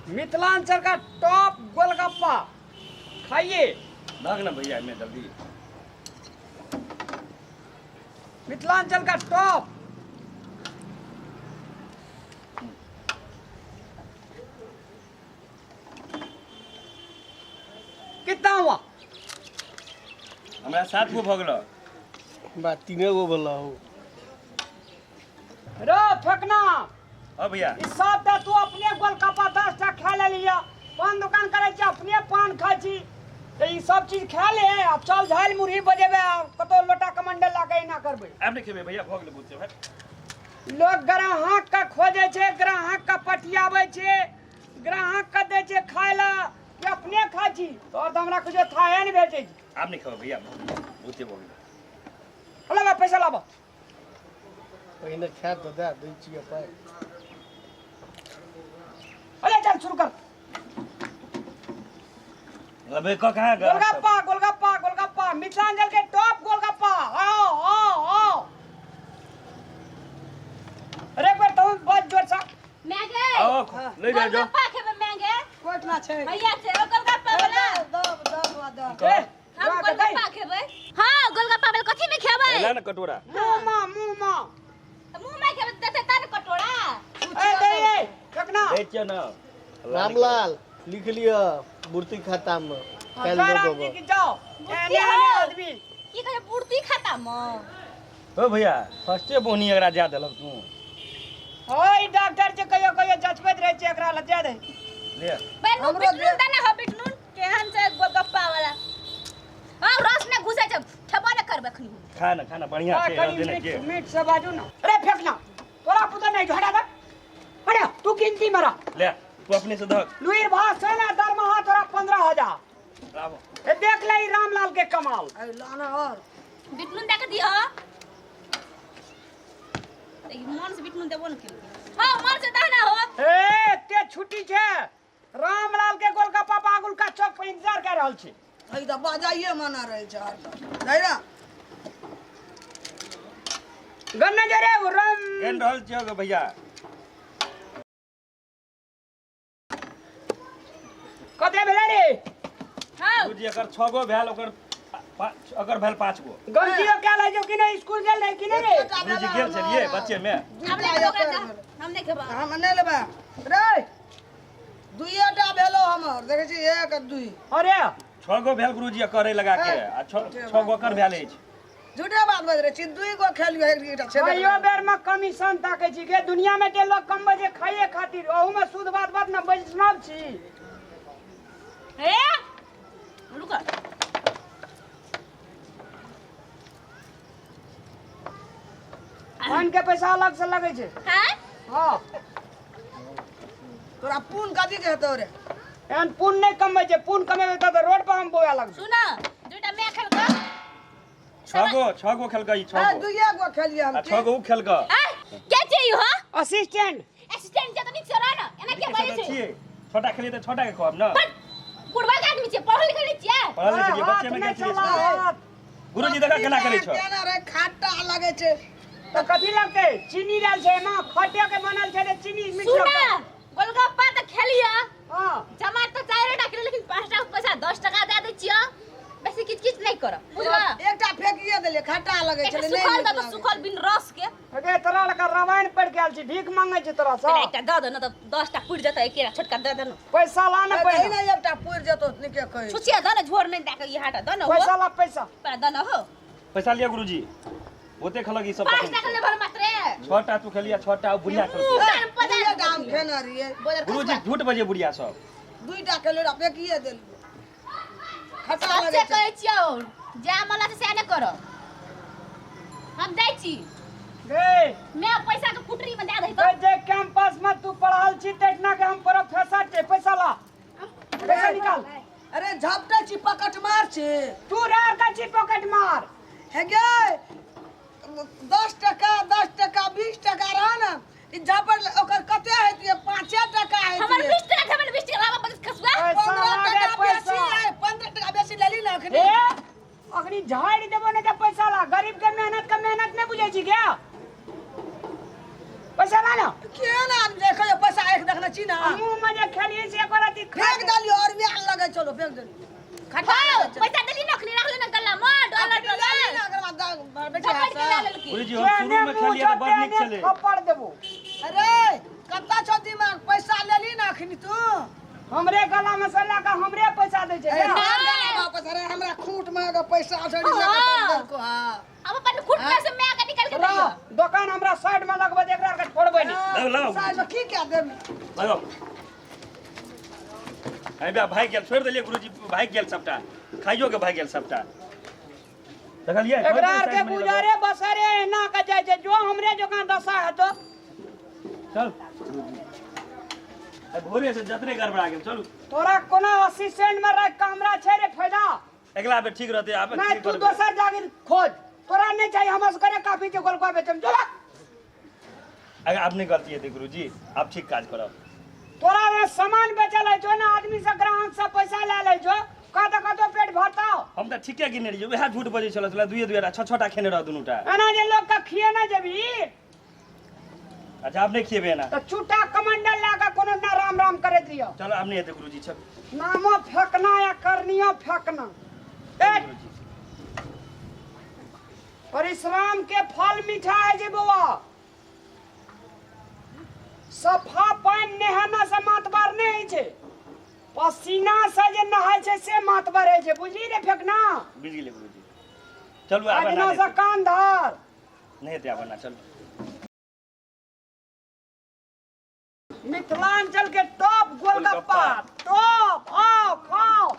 मिथिलांचल का टॉप गोलगप्पा खाइए। दहक ना भैया एहिमे जल्दी। मिथिलांचल का टॉप। कितना हुआ? हमरा 7 गो भऽ गेल। बा 3 गो भेल हो। रो फेकना। हाँ भैया। ई सब तऽ तू अपने गोलगप्पा 10 टा खा लेलिया, पान दुकान करै छी, अपने पान खाइ छी, तऽ ई सब चीज खा ले आ चल झालि मुरही बजेबै आ कतौ लोटा कमंडल लऽ कऽ एना करबै। आब नहि खेबै भैया, भऽ गेलै बहुते भाइ। लोक ग्राहक के खोजै छै, ग्राहक के पटियाबै छै, ग्राहक के दै छै खाय लए कि अपने खाइ छी। तोहर तऽ हमरा कुछो थाहे नहि भेटै छै। आब नहि खेबै भैया, बहुते भऽ गेलै। लाबऽ पैसा लाबऽ। पहिने खा तऽ दए दै छियै पाइ। अरे चल शुरू कर। अबे कऽ कहाँ गए? गोलगप्पा गोलगप्पा गोलगप्पा, मिथिलांचल के टॉप गोलगप्पा। आओ आओ आओ। अरे एक बार तुम बहुत जोर से मैगे आओ ले जा जो। गोलगप्पा खेबै मैगे। कोटना छै। भैया छै ओ गोलगप्पा वाला। दब दब दब। ए हम गोलगप्पा खेबै। हां गोलगप्पा वाला कथी में खेबै? ला ना कटोरा। मुंह मा, मुंह मा। मुंह में खेबै देते ता ने कटोरा। ए दे ए ककना दै छियै ना। रामलाल लिख लिअ मूर्ति खाता में। काल्हि जय दऽ राम जी देबऽ। की जाओ। एने एने आदमी की कहै मूर्ति खाता में? ओ भैया फर्स्टे बोनी एकरा जा देलक तू। ओय डॉक्टर जे कहियो कहियो जचबैत रहै छै, एकरा लग जा दे। ले बे नु हमरो बिटनून दे। दे ना हो बिटनून केहन छै गोलगप्पा वाला। हां रस ने घुसै छै, खेबो ने करबै अखनी। खा ना, खाना बढ़िया आ, छै। कनी देने मीठ के मीठ से बाजू ना। अरे फेंकना तोरा पुत्र नहीं हटा दे। अरे तू गिनती मरा। ले तू अपने से धक। लुइर भास छै ना, दरमाहा तोरा 15,000। लाबो। ए देख ले ई रामलाल के कमाल। अरे लाना और बिटनून दे के दिह। ई मन से बिटनून देबो ने केलकै। हां मन से दह ना हो। ए ते छुट्टी छै, रामलाल के गोलगप्पा बागुल का चौक पर इंतजार कर रहल छी। अई तऽ बजाइए मना रहै छै हरदम। नहीं ना? गन्ना जे रे ओ राम केन रहल छियौ गे भैया? कते भेलै रे? हां गुरुजी एकर 6 गो भेल, ओकर अकर भेल 5 गो। गलतियो कए लै जो कि नहीं, स्कूल गेल रही कि नहीं रे? एकेटा गुरुजी भेलै गेल छलियै हमर। बच्चे में। हम नहीं खेबै ओकरा, हम नहीं खेबै। हम नहि लेबै रे। दुइएटा भेलो हमर, देखै छी 1 आ 2। अरे 6 गो भेल गुरुजी करे लगा के आ 6 गो कर भेल अछि। झूठे बात बज रहे छी, 2 गो खेलियो, एकटा छेबे कहियो बेर में कमीशन ताकै छी के दुनिया में के लोग कमबै छै खाइए खातिर, ओहू में शुद्ध बात बात न वैष्णव छी। ए रुक। पान के पैसा अलग से लगै छै। हैं? हाँ। तोरा पुन कथी के हेतौ रे? एहन पुन नहि कमबै छै, पुन कमेबै तऽ रोड पर हम बौआ लगबै। सुन, दुटा मैं खेलका। 6 गो खेलका ई 6 हाँ, गो। दुइए गो खेलियै हम। आ 6 गो उ खेलका। हैं? के छै ई हो? असिस्टेंट। असिस्टेंट जे त नीक से रह न, एना के बजै छै? छियै। छोटा खेलियै तऽ छोटा के कहब न। बट बुढ़वा के आदमी छियै, पढ़ल लिखल नहि छियै? पढ़ल लिखल छियै, बच्चे में हाथ गेल छियै नहि चला, हाथ। गुरुजी देखा केना करै छौ। केना रे खट्टा लगै छै। तऽ कथी लगतै? चीनी डाल छै एमे, खटे के बनल छै तऽ चीनी मिक्स सुन, लगतै। गोलगप्पा तऽ खेलियै। हाँ। जमा तऽ 4 टा खेलियै, लेकिन 5 टा पैसा 10 टका दए दै छियै। बेसी किछ किछ नहि करब, बुझलऽ? एकटा फेकिए देलियै, खट्टा लगै एकटा छलै, नहि सुखल नीक दऽ दऽ, लागै। सुखल बिन रस के। अगे तोरा लड़का रामायण पढ़ के आयल छी, भीख मांगै छै तोरा से। पहिले एकटा दऽ दे न तऽ 10 टा पुरि जेतै, एकेटा छोटका दऽ दे न। पैसा ला न ए, पहिने। दही ने एकटा पुरि जेतौ, नीके कहै। छुछिया दऽ न, झोर नहि दए के ई हाटा दऽ न हो। पैसा ला पैसा। पहिले दऽ न हो। पैसा लिअ गुरुजी। ओते खलक ई सब 5 तखन। टाका लेबल मात्रे। 6 टा तू खेलिया, 6 टा बुढ़िया खेलकै। मुँह कान पजा दुइएटा हम खेने रहियै। बोजर गुरुजी खसुआ। झूठ बजे बुढ़िया सब। 2टा खेलियै, ओकरा फेकिए देलियै। खट्टा सच्चे लगै छै। कहै छियौ, जा मन छै सएह नहि करब। हम दै छी। गे। मैं पैसा के कुटरी में दए दही तऽ। जे कैंपस में तू पढ़ल छी तखना के हम प्रोफेसर छी, पैसा ला। पैसा निकाल। अरे झपटै छी, पकट मार छी। तू रार का छी पॉकेट मार। हे गे, 10 टका, 10 टका, 20 टका रह न, ई झपट ओकर कते हेतियै? 5 टका हेतियै। हमर 20 टका खेबै ने, 20 टका लाबऽ पड़त खसुआ। पैसा 15 लागे, टका बेसी पैसा। है, 15 टका बेसी लेली न अखनी। ए, अखनी झाड़ि देबो ने तऽ पैसा ला। गरीब के मेहनत के मेहनत नहि बुझै छी क्या? पैसा ला ना। केहन आदमी देखै पैसा आँखि देखने छी ना? मुँह में जे खेलियै से बेच देलियै। खटा हौ, पैसा देली नखनी राखले न गल्ला में डॉलर अखनी ले ली डॉलर ना, ओकर बाद बेटे झपट के ले हाथ से। लेलकी। गुरुजी हम शुरू में खेलिए तऽ बड़ नीक छलै। थप्पड़ देबो। अरे कत्ता छौ दिमाग, पैसा लेली ना अखनी तू? हमरे गला में से लए कऽ हमरे पैसा दै छै। ए, जा। तोहर गला में पैसा रे, हमरा खूंट में अगर पैसा छै, लए कऽ हाँ। देलको, हाँ। अब अपन खुद में से मैं के निकाल के रह, दियो। दोकान हमरा साइड में लगबै दे, एकरा आरके छोड़बै नहि। लगाओ, लगाओ। साइड में की कए देबी? लगाओ। अरे बा भागि गेल, छोड़ि देलियै गुरुजी, भागि गेल सबटा, खाइयो के भागि गेल सबटा। देखलियै? एकरा आरके गुजारे बसरे एना के जाइ छै, जो हमरे जकाँ दशा हेतौ। चल आइ भोरे से जतरे गड़बड़ा गेल। चलू। तोरा कोनो असिस्टेंट में राखि कऽ हमरा छै रे फायदा? अगिला बेर ठीक रहतै आब। नहि, तू दोसर जागीर खोज, तोरा नहि चाही, हमरा सबके काफी छै गोलका बेचम। चल। अगर आब नहि गलती हेतै गुरुजी, आब ठीक काज करब। तोरा रे सामान बेचल है छौ ने, आदमी से ग्राहक से पैसा लए लै छौ, कतऽ कतऽ पेट भरतौ? हम तऽ ठीके गिनने रहियै, उएह झूठ बजै छल छलै, दुइए दुइए टा छओ छओ टा खेने रह दुनू टा। एना जे लोक के खिएने जेबही। अच्छा, आब नहि खिएबै एना। तऽ चूटा कमंडल लए कऽ कोनो ना राम राम करैत रहियो। चलो, आब नहि हेतै गुरुजी, चल। नामो फेकना या करनियो फेकना। ए, गुरुजी। परिश्रम के फल मीठा है जे बौआ। सफा पानि नहेना से मातबर नहि होइ छै, पसीना से जे नहाय छै से मातबर होइ छै। बुझली रे फेकना? बुझि गेलियै गुरुजी, चलू आब अगिना एना से कान धर। नहि हेतै आब एना, चलू। मिथिलांचल के टॉप गोलगप्पा, गोलगप्पा। टॉप। आ